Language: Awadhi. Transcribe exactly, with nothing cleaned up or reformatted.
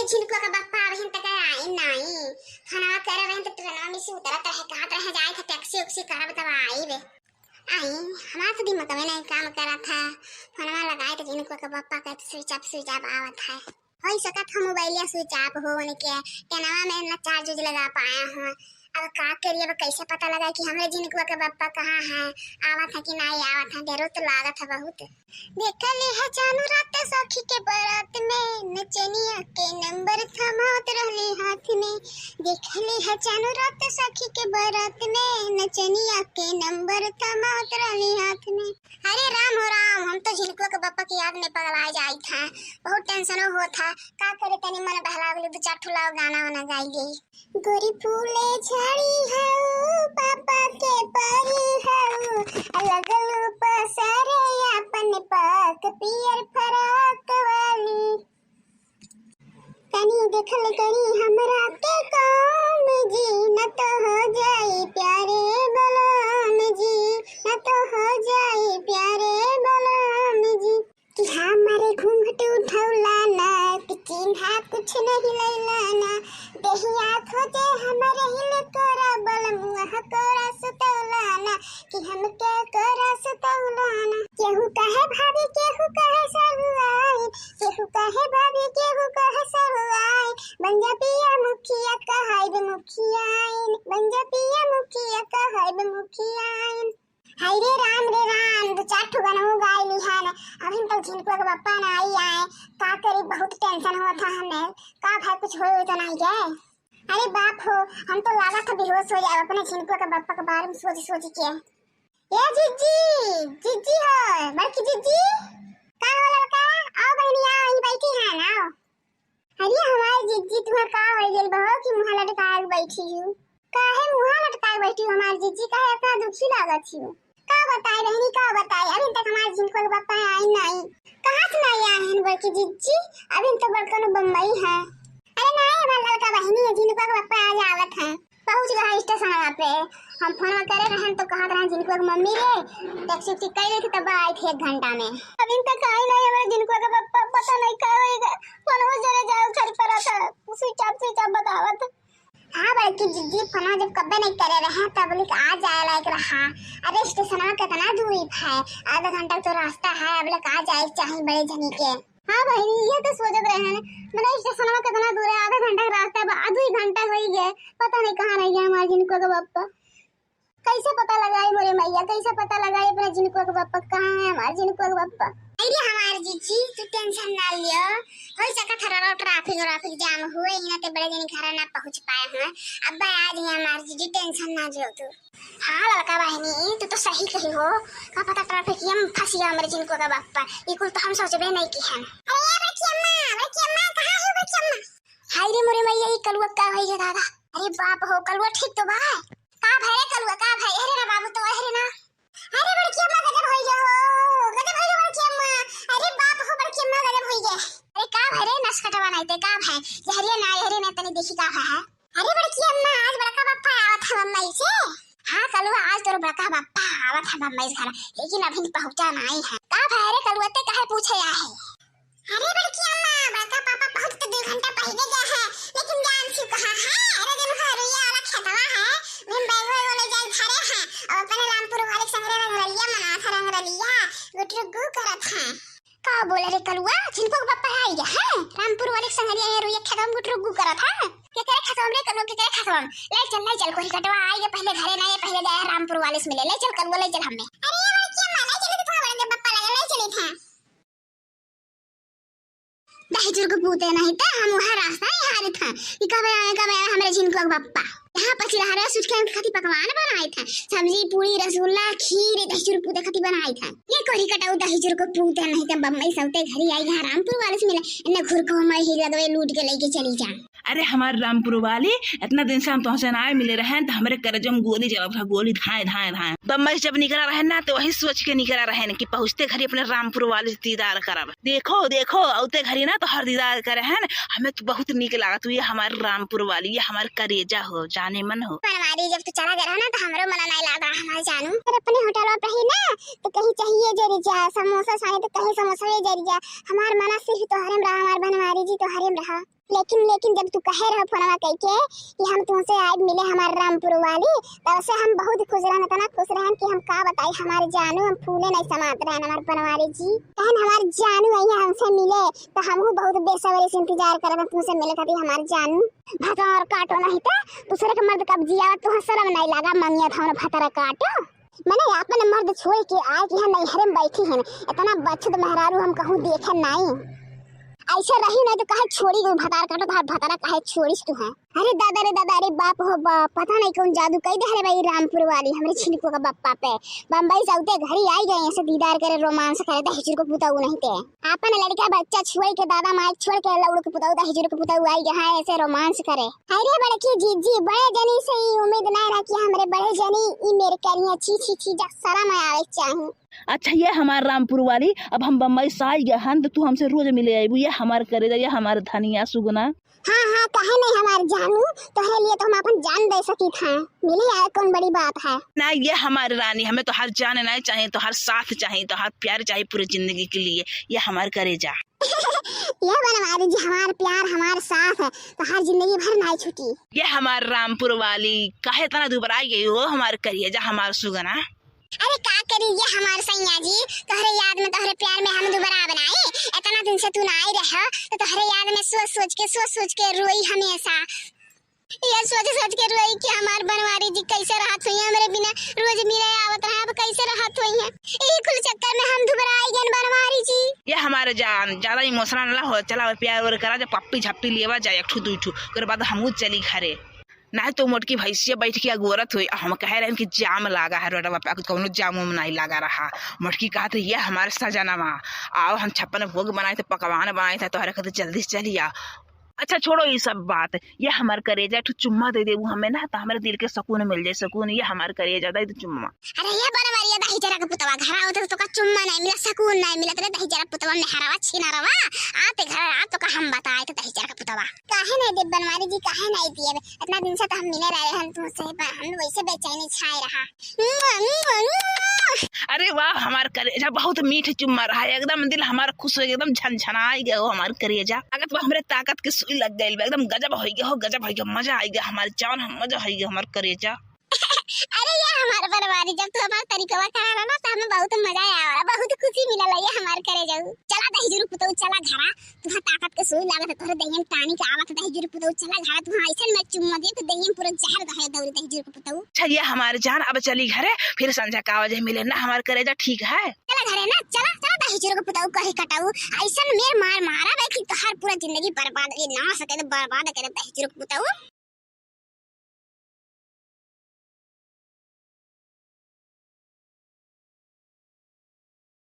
झिनकुआ के बप्पा अबहिन तक आइन नाई। फोनवा करे रहे त ट्रेनवा में से उतरत रहे, कहत रहे जाए थे टैक्सी उक्सी करब तब आइबे। आई, हमार तो दिमागवे नहीं काम करत है। फोनवा लगाए तो झिनकुआ के बप्पा कहते switch off, switch off आवत है। होई सकत हम मोबाइलिया switch off हो उनके, ट्रेनवा में ना charge उज लगा पाया हूँ। अब का करिए, अब कैसे पता लगा कि हमरे झिनकुआ के बप्पा कहाँ है, आवत है कि नहीं आवत है, डरो तो लागत है बहुत। देखली है जानू रात सखी के बारात में, नचनिया के नंबर थमावत रहली हाथ में। देखली है जानू रात सखी के बारात में, नचनिया के नंबर थमावत रहली हाथ में। अरे राम हो राम, हम तो झिनकुआ के बप्पा की याद में पगला जाई था, बहुत टेंशनो होत था। का करे, तनी मन बहला गेल, दो चार ठो लाओ गाना वाना गाई ले। गोरी फूले झाड़ी हऊ, पापा के परी हऊ, लगलू पसारे आपन पाक पियर फराक वाली। तनी देखल करी हमरा के काम जी, न तो हो जाई प्यारे बलम जी, न तो हो जाई प्यारे बलम जी। कि हमारे घूंघट उठौला ना, कि चिन्हा कुछ नहीं लैला ना। देहिया खोजे हमारे हिल तोरा बलमुआ कोरा सुतौला ना, कि हमके कोरा सुतौला ना। केहू कहे भाभी, केहू कहे सरुआइन, केहू कहे भाभी, केहू कहे सरुआइन। बन जा पिया मुखिया कहाइब मुखियाइन, बन जा पिया मुखिया कहाइब मुखियाइन। हाय रे राम रे राम, दो चार ठो गनहु गाय लिहन। अभिन तक झिनकुआ के बप्पा ना आई आए। का करी, बहुत टेंशन होत है हमें। का भाई, कुछ होई तो नहीं गए? अरे बाप हो, हम तो लागत है बेहोश हो जाए अपने झिनकुआ के बप्पा के बारे में सोच सोच के। ए जिज्जी, जिज्जी हो, बड़की जिज्जी, का हो लड़का? आओ बहनी, आओ, यहीं बैठी है ना, आओ। अरे हमार जिज्जी, तुहर का होइ गइल बा हो कि मुँह लटकाए के बैठी हू? काहे मुँह लटकाए बैठी हू हमार जिज्जी? काहे इतना दुखी लागत हू? का बताई बहनी, का बताई, अभी तक हमार झिनकुआ के बप्पा आइन नाई। कहाँ से नाई आए हैं बड़की जिज्जी? अभी तो बड़कन बम्बई है। अरे नाई, हमार लड़का बहनी है, झिनकुआ के बप्पा आज आवत है। पहुँच गए हैं स्टेशनवा पे। हम फोनवा करे रहन तो कहत रहन झिनकुआ के मम्मी रे, टैक्सी उक्सी कई लेती तब आई थी एक घंटा में। अभी तक आई नहीं हमारे झिनकुआ के बप्पा, पता नहीं का होई गए। फोनवा जरे जाओ खरी पड़ा था, switch off, switch off बतावत। हाँ बड़की जिज्जी, फोनवा जब कब्बे नहीं करे रहे तब लिख आ जाए लायक रहा। अरे स्टेशनवा कितना दूरी है, आधा घंटा तो रास्ता है, अब लिख आ जाए चाहे बड़े जनी के। हाँ बहिनी, ये तो सोचत रहे हैं, मने स्टेशनवा कितना दूर है, आधा घंटा का रास्ता बा, आ दुई घंटा होई गए, पता नहीं कहाँ रह गया हमार झिनकुआ के बप्पा। कैसे पता लगाई मोरे मैया, कैसे पता लगाई अपने झिनकुआ के बप्पा, कहाँ है हमार झिनकुआ के बप्पा? अरे हमार जिज्जी, तू टेंशन ना लियो, हो सकत है रहो ट्रैफिक व्रैफिक जाम हुए, इहाँ ते बड़े जनी घर ना पहुँच पाए हुए। अब आज ही हमार जिज्जी, टेंशन ना लियो तू। हाँ लड़का बहिनी, तू तो सही कही हो, का पता ट्रैफिकिया में फंस गया हमरे झिनकुआ का बप्पा, ई कुल तो हम सोचबे नहीं की हन। अरे बड़की अम्मा, बड़की अम्मा, कहाँ है बड़की अम्मा? हाय रे मोरे मैया, ई कलुआ का भई है दादा? अरे बाप हो, कलुआ ठीक तो बा? का भई रे कलुआ, का भई? अरे ना बाबू तो, अरे ना। अरे बड़की अम्मा गजब होई गया हो, गजब होई गया बड़की अम्मा। अरे बाप हो बड़की अम्मा गजब होई गया। अरे का भई रे नसकटवा नहीं ते, का भई? जहरिया ना, जहरिया ना, तनी देखी का भई है। अरे बड़की अम्मा, आज बड़का बप्पा आवत है बम्बई से। हाँ कलुआ, आज तोर बड़का बप्पा आवत है बम्बई से घरा, लेकिन अभी पहुँचा नहीं है। का भई रे कलुआ, ते काहे पूछे आए है? अरे बड़की अम्मा, बड़का पापा पहुँच तो दो घंटा पहले गए हैं, लेकिन जान छू कहाँ है? अरे दिन भर रुइया वाला खेतवा है, उन्हें बैग वैग वाले जाए धरे हैं, और अपने रामपुर वाले संगरे रंगरलिया मनात है, रंगरलिया गुटरू गु करत हैं। का बोले रे कलुआ, झिनकुआ के बप्पा आई गया है? रामपुर वाले संगरिया है, रुइया खेतवा में गुटरू गु करत है। के करे खेतवा में रे कलुआ, के करे खेतवा में? ले चल, ले चल, कोई कटवा आई गया, पहले घरे ना, ये पहले जाए रामपुर वाले से मिले, ले चल कलुआ, ले चल हमें। अरे ये बड़की अम्मा, ले चले तो थोड़ा बड़े बप्पा लगे, ले चले था। दहिजुर के पूते नहीं त हम वहाँ रास्ता नहीं हारे था। ई कबे आए, कबे आए हमरे झिनकुआ के बप्पा। यहाँ पची रहा रहे, सुटके खातिर पकवान बनाए था। सब्जी, पूरी, रसगुल्ला, खीर, दहिजुर के पूते खातिर बनाए था। ये कोरी कटाऊ दहिजुर के पूते नहीं त बम्बई सौते घरी आई, यहाँ रामपुर वाले से मिले। इन्हें घुरको मैं ही लगवे लूट के लेके चली जा। अरे हमार रामपुर वाली, इतना दिन से हम तोहसे ना मिले रहे, त हमरे करेजम गोली चलत रहा, गोली धाए, धाए, धाए। बम्बई से जब निकला रहे ना, त वही सोच के निकला रहे कि पहुँचते घरी अपने रामपुर वाली से दीदार करब। देखो, देखो, औते घरी ना तोहर दीदार करे हैं, हमें तो बहुत नीक लागत हुई, ये हमार रामपुर वाली, ये हमार करेजा हो, जाने मन हो। बनवारी, जब तू चला गया ना, तो हमरो मना नहीं लागा, हमार जानू। अगर अपने होटलवा पे ही ना, तो कहीं चाहिए जरी जा, समोसा चाहे तो कहीं समोसा ले जरी जा। हमार मना सिर्फ तोहरे में रहा, हमार बनवारी जी तोहरे में रहा। लेकिन, लेकिन जब तू कहे रहो फोनवा कइके कि हम तुमसे आइब मिले हमार रामपुर वाली, तब से हम बहुत खुश रहन, इतना खुश रहन कि हम का बताई, हमार जानू, हम फूले नहीं समात रहन हमार बनवारी जी। कहन हमार जानू आई है हमसे मिले, तो हमहू बहुत बेसब्री से इंतजार करत हन तुमसे मिले खातिर हमार जानू। भतार काटो नहीं तो दूसरे के मर्द कब्जी आवत, तुहा शर्म नहीं लागा, मंगिया था भतार काटो। मने आपन मर्द छोड़ के आए कि यहाँ नैहरे में बैठी हैं, इतना बछद मेहरारू हम कहूँ देखे नहीं। ऐसे रही नहीं तो काहे छोड़ी गई भतार काटो, तोहार भतारा काहे छोड़िस तू है? अरे दादा रे दादा, अरे बाप हो बाप, पता नहीं कौन जादू कई दे रे भाई रामपुर वाली हमरे छिनको का बप्पा पे। बम्बई से उते घरी आई गए ऐसे दीदार करे, रोमांस करे, दहिजर को पुताऊ नहीं ते। आपन लड़का बच्चा छोड़ के, दादा माई छोड़ के, लौड़ के पुताऊ, दहिजर के पुताऊ आई गए हैं ऐसे रोमांस करे। अरे बड़की जीजी, बड़े जनी से ई उम्मीद नहीं रहा कि हमरे बड़े जनी ई मेर करिया, छी छी छी, जा शर्म आवे के चाही। अच्छा ये हमार रामपुर वाली, अब हम बम्बई से आई गए हन तो तू हमसे रोज मिले आईबू, ये हमार करेजा, ये हमार धनिया सुगना। हाँ हाँ, काहे नहीं हमार जानू, तोहरे लिए तो हम अपन जान दे सकी था। मिले आए कौन बड़ी बात है। ना ये हमार रानी, हमें तोहार जान नहीं चाहिए, तोहार साथ चाहिए, तोहार प्यार चाहिए पूरी जिंदगी के लिए, ये हमार करेजा। ये बनवारी जी, हमार प्यार हमार साथ है, तोहार जिंदगी भर नहीं छूटी। ये हमार रामपुर वाली, काहे इतना दुबराई गई हो हमार करेजा, हमार सुगना? अरे का करी ये हमार सैया जी, तोहरे याद में, तोहरे प्यार में हम दुबरा बनाए। इतना दिन से तू ना आई रहो, तो तोहरे याद में सोच सोच के, सोच सोच के रोई हमेशा। ये सोच सोच के रोई कि हमार बनवारी जी कैसे रहत हुई हमरे बिना, रोज मिले आवत रहे, अब कैसे रहत हुई है। यही कुल चक्कर में हम दुबरा आई गन बनवारी जी। ये हमार जान, ज्यादा इमोशनल ना हो, चला अब प्यार व्यार करा जा, पप्पी झप्पी लेवा जा एक ठू दुई ठू, ओकर बाद हमहू चली घरे। नाहीं तो मोटकी भैंसिया बैठ के अगोरत हुई, हम कहे रहन कि जाम लागा है रोडवा पे, कौनो जाम उम नाहीं लागा रहा। मोटकी कहत है, "ये हमार सजनवा, आओ हम छप्पन भोग बनाए थे, पकवान बनाए थे, तोहरे खातिर जल्दी से चली आ।" अच्छा छोड़ो ये सब बात, ये हमार करेजा, एक ठो चुम्मा दे देबू हमें ना, तो हमरे दिल के सुकून मिल जाए, सुकून, ये हमार करेजा, दे दे चुम्मा। अरे ये बनवारिया दहिजरा के पुतवा, घरा होते तो तोका चुम्मा नहीं मिला, सुकून नहीं मिला, तेरे दहिजरा पुतवा मेहरावा छीना रवा, आते घर आ तोका हम बताए तो दहिजरा के पुतवा। काहे नहीं देब बनवारी जी, काहे नहीं दिए? इतना दिन से तो हम मिले रहे हैं तुमसे, पर हम वैसे बेचैनी छाए रहा। अरे वाह, हमार करेजा बहुत मीठ चुम्मा रहा, एकदम दिल हमार खुश हो, एकदम झनझनाई गयो हमार करेजा। लागत बा हमरे ताकत के सुई लग गइल बा, एकदम गजब होइ गयो, गजब होइ गयो, मजा आइ गयो हमार जान, हम मजा होइ गयो हमार करेजा। अरे ये हमार बनवारी, जब तू हमार तरीकवा कहा ना, तो हमें बहुत मजा आया, बहुत खुशी मिलल। ये हमार करेजा, चला दहिजरू पुतऊ, चला घरा। तुहा ताकत के सुई लागत है, तोहरे दहिया में टानिक आवत है, दहिजरू पुतऊ, चला घरा। तुहा ऐसन में चुम्मा दे, तो दहिया में पूरा जहर दहे दौरी, दहिजरू पुतऊ। अच्छा ये हमार जान, अब चली घरे, फिर संझा का बजे मिले ना हमार करेजा, ठीक है? चला घरे ना, चला, चला दहिजरू के पुतऊ कहे कटाऊ, ऐसन मेर मार मारा बे कि तोहार पूरा जिंदगी बर्बाद के नाश कर दे, बर्बाद कर दे दहिजरू के पुतऊ।